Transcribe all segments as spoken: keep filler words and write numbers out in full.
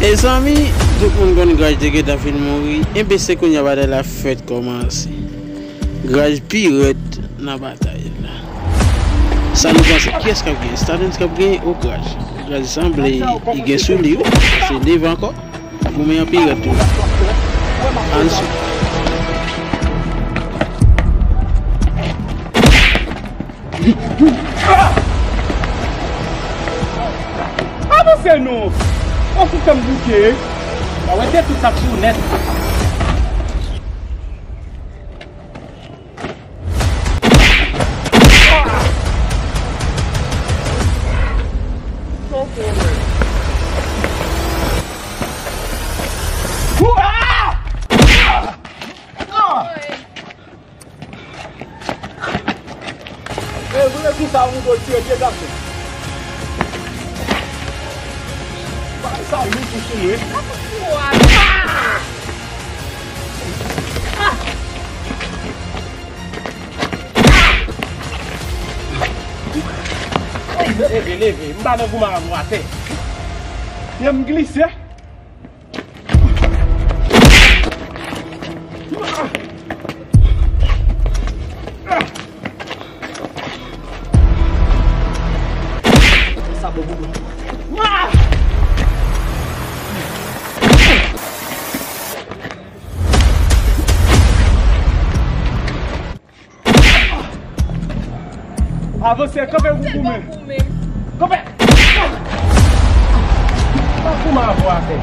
Mezanmi, tout moun konn Graj te gentan fin mouri, enben se kounye a batay la fèt kòmanse. Graj pi rèd nan batay la. Sa nou panse, kiyès k ap genyen? Stardens k ap genyen ou Graj? Graj sanble li gen sou li wi, se leve ankò. Goumen an pi rèd tou. Ann swiv. Avanse non! Ou fout fè m bouke. Mwen wete tout sa sou nèt. E vre tou sa ou do tire pye gason. Bay sa lou pou sou mwen. Leve, leve, m pa nan goumen avè w atè. Pye m glise. Avanse, kanpe pou goumen. Kanpe! Pa goumen avè w atè.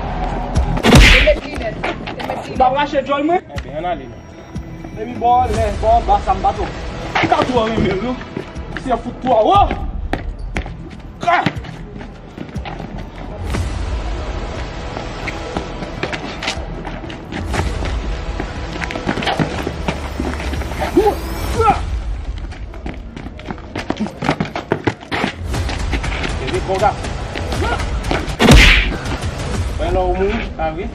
Ou pa rache djòl mwen? Enben, ann ale non. Epi bò lè, bò ba sa m pa twò. M pa twò renmen l non. Se fout twò wo. Ka! Epi konga. Mwen lè w mouri, pa vre?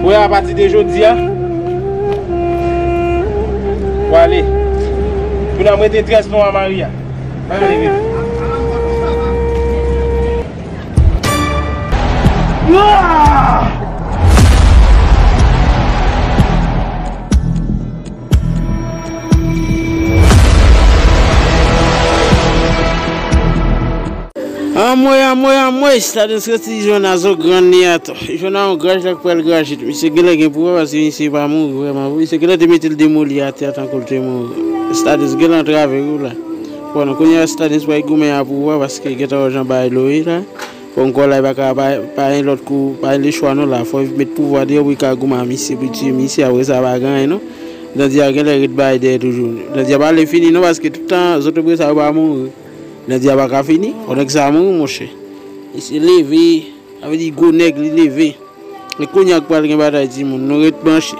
Wè, apati de jodi a, w ale. Pou n ap mete trèz nou a Maria. Ann ale vit. Anmwey, anmwey, anmwey, Stardens resi jwenn a zo grann li atò. Jwenn a yon graj la k pral graje. Misye genlè gen pouvwa paske misye pa mouri vrèman. Misye genlè te mete l demoli atè a tankou l te mouri. Stardens genlè antrave wi la. Bon, kounye a Stardens pral goumen a pouvwa paske gentan wè jan bagay lo ye la. Bon, kò la pa ka pa, pa gen lòt kou, pa gen lechwa non la. Fò l met pouvwa deyò pou l ka goumen a misye, pou l tiye misye, apre sa pa gen anyen non. Dandy a genlè ret bay dèyè toujou. Dandy a pa vle fini non, paske tout tan zòt opresa yo pa mouri. Dandy a pa ka fini, fò nèg sa mouri monchè. Misye leve, sa vle di gwo nèg li leve. E kounye a k pral gen batay timoun, nou ret branche.